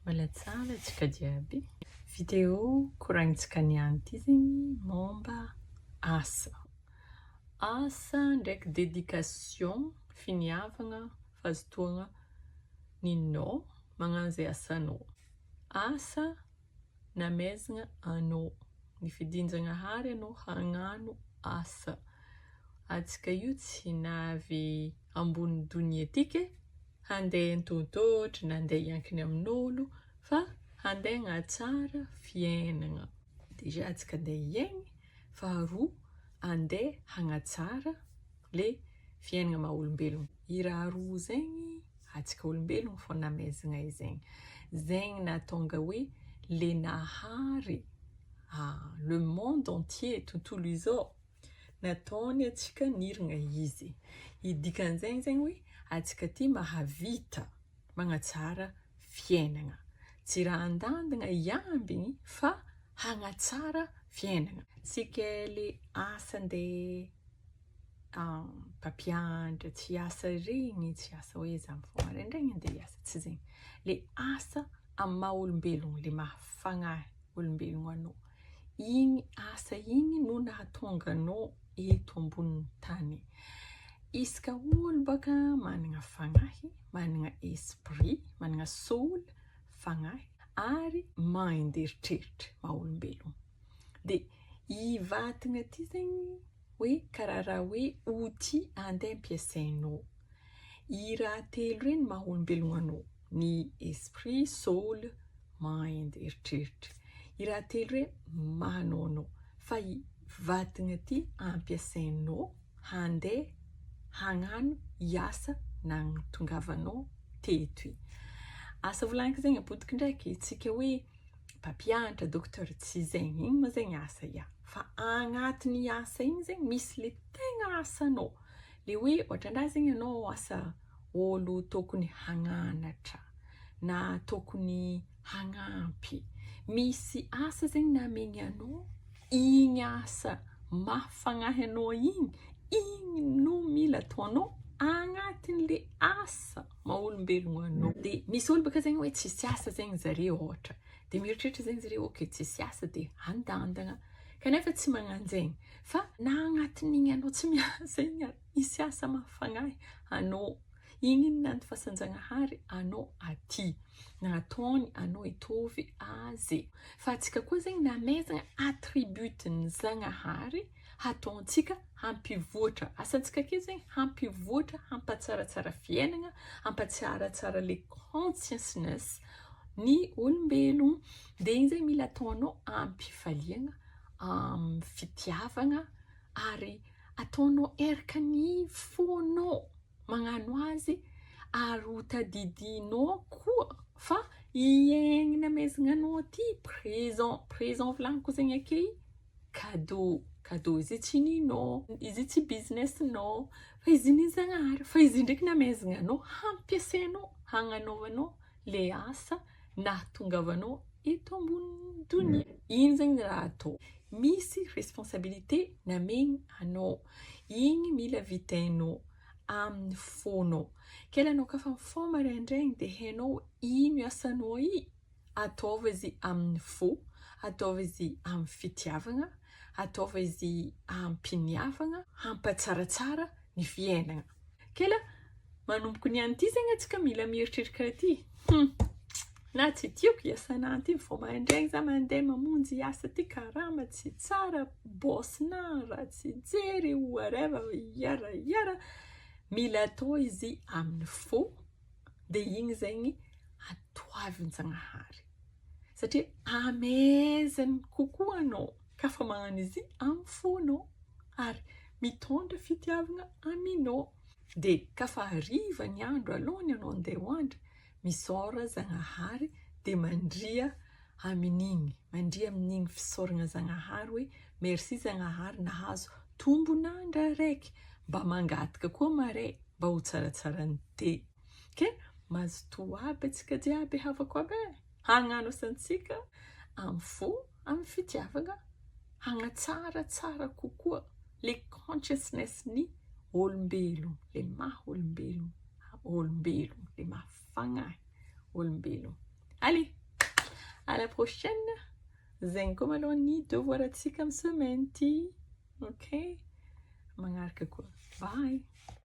Mbola tsara antsika jiaby. Vidéo koragnintsika niany ty zegny momba asa. Asa ndraiky dedication, finiavagna, fahazotoagna ninao magnano zay asanao. Asa namezagna anao, nifidin-jagnahary anao hagnano asa. Antsika io tsy navy ambony donia ty ke handeha antohotôhotro na handeha hiankina amin'olo fa handeha hagnatsara fiainagna. Déjà antsika andeha hiaigny, faharoa andeha hagnatsara le fiainagna maha olombelogno. I raha roa zegny antsika olombelogno fô namezagna izegny. Zegny nahatonga hoe le nahary le monde entier, tontolo izao, nataony antsika nirigna izy. I dikan'izegny zegny hoe antsika ty mahavita magnatsara fiainagna. Tsy raha andandagna hiambigny fa hagnatsara fiainagna. Tsy ke le asa andeha mpampianatra, tsy asa regny, tsy asa hoe za mifoha maraindraigny andeha hiasa, tsy zegny. Le asa amin'ny maha olombelogno, le maha fagnahy olombelogno anao. Igny asa igny no nahatonga anao eto ambonin'ny tany. Isaka olo baka managna fagnahy, managna esprit, managna soul, fagnahy, ary mind, eritreritra, maha olombelogno. De i vatagna ty zegny hoe karaha raha hoe outil andeha ampiasainao. I raha telo regny maha olombelogno anao, ny esprit, soul, mind, eritreritra. I raha telo regny maha anao anao fa i vatagna ty ampiasainao handeha hagnano i asa nahatongavanao teto i. Asa volagniko zegny apodiko ndraiky, tsika hoe mpampianatra, docteur, tsy zegny, igny moa zegny asa ia, fa agnatin'ny asa igny zegny misy le tegna asanao, le hoe ôhatran-draha zegny anao asa ôlo tokony hagnanatra na tokony hagnampy, misy asa zegny namegny anao, igny asa maha fagnahy anao igny, igny no mila ataonao agnatin'le asa maha olombelogno anao. De misy olo bôka zegny hoe tsisy asa zegny zare ôhatra, de mieritreritra zegny zare ok tsisy asa de andandagna, kanefa tsy magnano zegny fa na agnatin'igny anao tsy miasa igny ary misy asa maha fagnahy anao, igny no nandifasan-jagnahary anao aty, nataony anao hitovy azy. Fa antsika koa zegny namezagna attribut-n'ny Zagnahary hataontsika hampivoatra, asantsika aketo zegny hampivoatra, hampatsaratsara fiainagna, hampatsaratsara le consciousness ny olombelogno. De igny zegny mila ataonao am-pifaliagna, amin'ny fitiavagna ary ataonao eraka ny fonao magnano azy ary ho tadidinao koa fa i aigny namezagna anao ty présent, présent volagniko zegny ake cadeau, cadeau izy tsy ninao, izy tsy business-nao fa izy iny Zagnahary fa izy ndraiky namezagna anao hampiasainao hagnanaovanao le asa nahatongavanao eto ambonin'ny donia. Iny zegny raha atao. Misy responsabilité namegny anao. Igny mila vitainao amin'ny fônao. Kela anao kafa mifoha maraindraigny de hainao ino asanao i, ataova izy amin'ny fo, ataova izy amin'ny fitiavagna, ataova izy am-piniavagna hampatsaratsara ny fiainagna. Kela manomboka ny an'ity zegny antsika mila mieritreritra karaha ty. Hum. Na tsy tiako hiasana an'ity vao maraindraigny za mandeha mamonjy hiasa ty karama tsy tsara, boss-na ratsy jery, whatever, yara yara. Mila atao izy amin'ny fo de igny zegny atoavin-jagnahary. Satria amezany kokoa anao ka fa magnano izy amin'ny fonao ary mitondra fitiavagna aminao. De ka fa hariva ny andro alohan'ny anao andeha hoandry, misaora Zagnahary de mandria amin'igny, mandria amin'igny fisaoragna Zagnahary hoe merci Zagnahary nahazo tombon'andro araiky, mba mangataka koa mare mba ho tsaratsara ny te. Ke mazotoa aby antsika jiaby havako aby e! Hagnano asantsika amin'ny fo, amin'ny fitiavagna, hagnatsaratsara kokoa le consciousness-ny olombelogno, le maha olombelogno, olombelogno, le maha fagnahy olombelogno. Allez! À la prochaine. Zegny koa malôha ny devoir antsika amy semaine ty. Ok, magnaraka koa. Bye.